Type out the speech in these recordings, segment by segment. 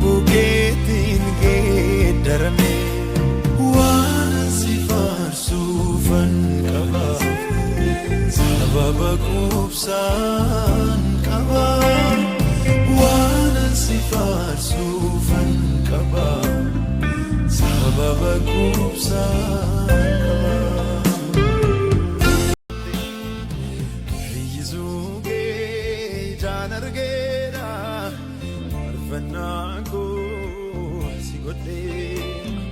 Cubbuu keetiin geeddarame. Waan si faarsuufan qaba, sababa quubsaan qaba. Waan si faarsuufan qaba, sababa quubsaan qaba. Fayyisuu kee ijaan argeera, faarfannaa koo si godheera.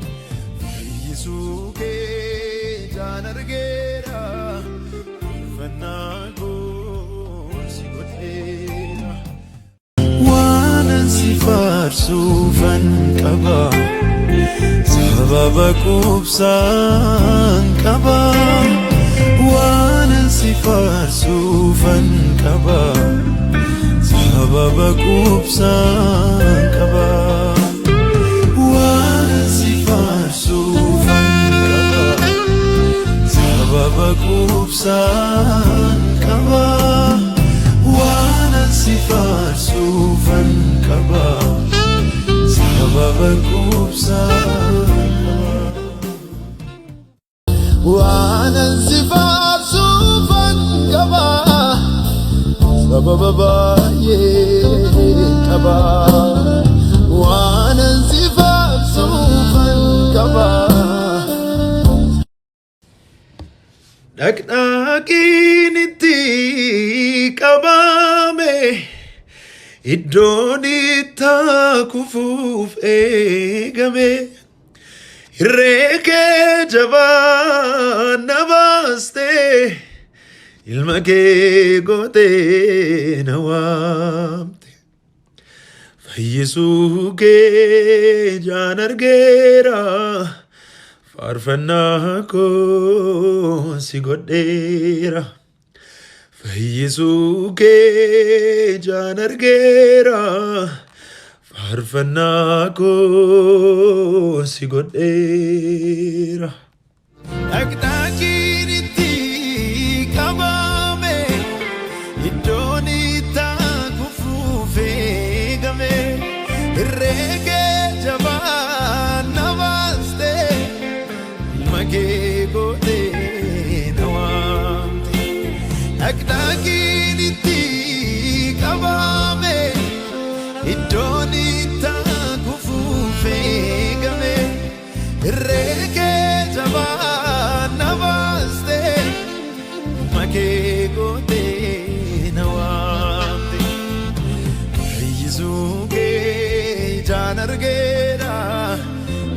Fayyisuu kee ijaan argeera, faarfannaa koo si godheera. Waan si faarsuufan qaba, sababa quubsaan qaba. Waan si faarsuufan qaba, sababa quubsaan qaba. Waan si faarsuufan qaba, sababa quubsaan qaba. Waan si faarsuufan qaba, sababa quubsaan qaba. Waan si faarsuufan qaba, sababa baay'ee qaba. Waan si faarsuufan qaba. Dhaqdhaaqiin itti qabame, iddoon itti kufuuf eegame. Irree kee jabaa na baaste, ilma kee gootee na waamte. Fayyisuu kee ijaan argeera, faarfannaa koo si godheera. Fayyisuu kee ijaan argeera, faarfannaa koo si godheera. Dhaqdhaaqiin itti qabame, iddoon itti kufuuf eegame. Irree kee jabaa na baaste, ilma kee gootee na waamte. Dhaqdhaaqiin itti qabame, iddoon itti kufuuf eegame. Irree kee jabaa na baaste, ilma kee gootee na waamte. Fayyisuu kee ijaan argeera,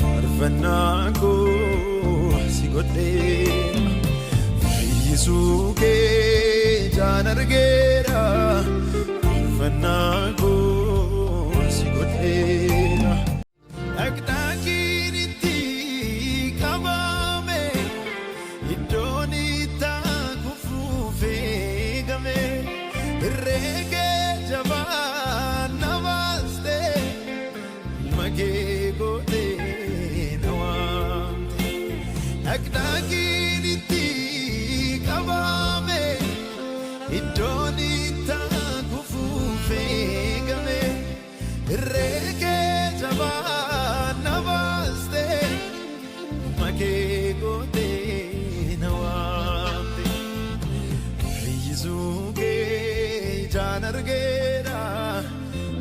faarfannaa koo si godheera. Fayyisuu kee ijaan argeera, faarfannaa koo si godheera. Dhaqdhaaqiin itti qabame, iddoon itti kufuuf eegame. Irree kee jabaa na baaste, ilma kee gootee na waamte. Dhaqdhaaqiin itti qabame, iddoon itti kufuuf eegame. Irree kee jabaa na baaste, ilma kee gootee na waamte. Fayyisuu kee ijaan argeera,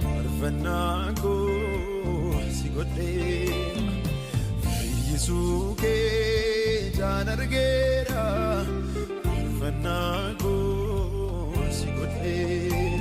faarfannaa koo si godheera. Fayyisuu kee ijaan argeera, faarfannaa koo si godheera.